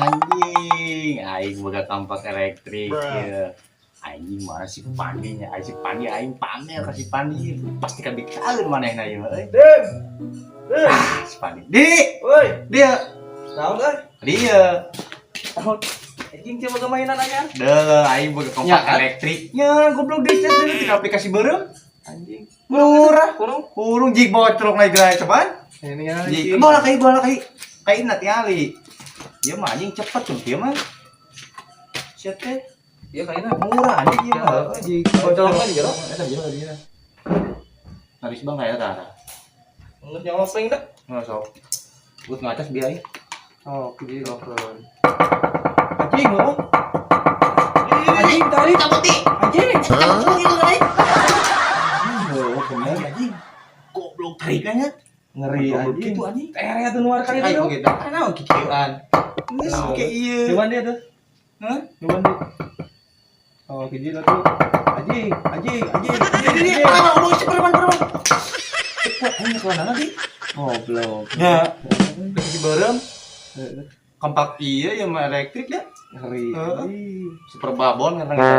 Anjing, aing boga kampak elektrik ya. Anjing, mana si Pandi nya? Aing si Pandi, aing pamer ka si Pandi. Pasti kabitaeun manehna ieu mah euy. Dem. Dem. Ah, si Pandi. Di, Woi, dia, naon euy? Dia. Anjing, coba mainan anyar. Deh, aing boga kampak Ya, kan? elektrik. Nya, goblok, di set dulu tinggal aplikasi beureum. Anjing. Murah. Kurung. Kurung jig bawa truk naik gerai cepat. Ini ya. Jig, bola kai, bola kai. Kai na tingali. Ieu mah anjing cepet tuh ieu mah. Sia teh Iya kayaknya. Murah anjing ieu mah. Jig. Colok lagi jero. Eta jero dia. Habis bang kayak tara. Ngeus nyolok ping dah. Nggak sok. Buat ngacas biaya. Oh, jadi oke. Anjing ngomong. Anjing, tarik. Cabut di. Anjing. Cabut gitu euy. Oh, bener anjing. Goblok tariknya. Ngeri Goblok anjing. gitu anjing. Tere tuh nuar kali Ayo itu. gitu. Ah, naon kikieuan. Geus Naon? kayak ieu. Cuman dia tuh. Hah? Cuman dia. Oh, kiji lah tuh. Anjing, anjing, anjing, anjing. Ini Anjing. ah, ngomong si preman preman. Cepat anjing kelana di. Goblok. Ya. Kasih beureum. Kampak iya ya mah elektrik ya. Ngeri. Heeh. Anjing. Super babon karena gitu.